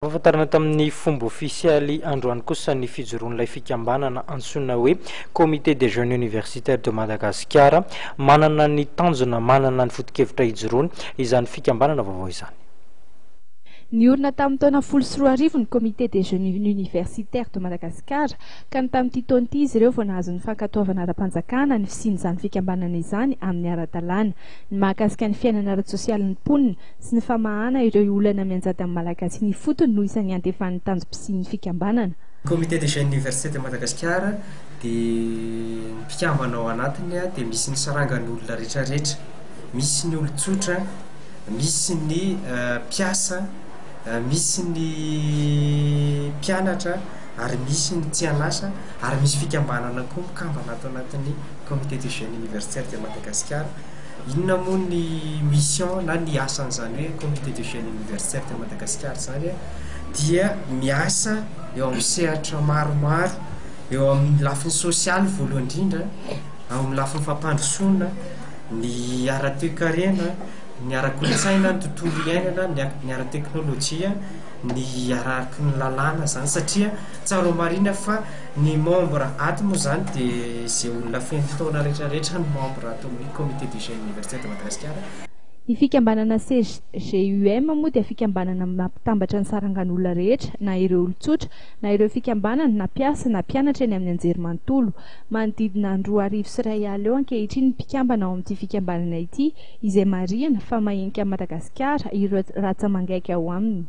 Nampahafantarina tamin'ny fomba ofisialy androany kosa ny fijoroan'ilay fikambanana antsoina hoe Comité des Jeunes Universitaires de Madagascar. Manana ny tanjona, manana ny foto-kevitra hijoroany izany fikambanana vaovao izany. Niorina tamin'ny taona 2010 ny Comité des Jeunes Universitaires de Madagascar, ka ny tamin'ity taona ity izy ireo vao nahazo ny fankatoavana ara-panjakana ny fisian'izany fikambanana izany amin'ny ara-dalàna. Ny mahakasika ny fiainana ara-tsosialin'ny mponina sy ny famahana ireo olana mianjady amin'ny Malagasy eny ifotony no isan'ny iantefan'ny tanjom-pisian'ny fikambanana. Comité des Jeunes Universitaires de Madagascar dia ny mpikambana ao anatiny dia misy ny sarangan'olona rehetrarehetra, misy ny olon-tsotra, misy ny mpiasa, misy ny mpianatra ary misy ny tsy an'asa ary misy fikambanana koa mikambana ato anatin'ny Comité des Jeunes Universitaires de Madagascar. Inona moa ny mission na ny asan'izany hoe Comité des Jeunes Universitaires de Madagascar izany? Dia miasa eo amin'ny sehatra maromaro, eo amin'ny lafiny sosialy voalohany indrindra, ao amin'ny lafiny fampandrosoana, ny ara-toekarena, ny ara-kolontsaina, ny tontolo iainana, ny ara-teknolojia, ny araky ny lalàna izany satria tsara ho marihina fa ny membre ato moa izany dia izay olona feno taona rehetra rehetra ny membre ato amin'ny Comité des Jeunes Universitaires de Madagascar. Ny fikambanana CJUM moa dia fikambanana mampitambatra ny sarangan'olona rehetra na ireo olon-tsotra na ireo fikambanana na mpiasa na mpianatra eny amin'ny anjerimanontolo. Manodidina ny 2100 eo ankehitriny ny mpikambana ao amin'ity fikambanana ity izay marihina fa mahenika an'i Madagasikara ireo ratsa-mangaika ao aminy.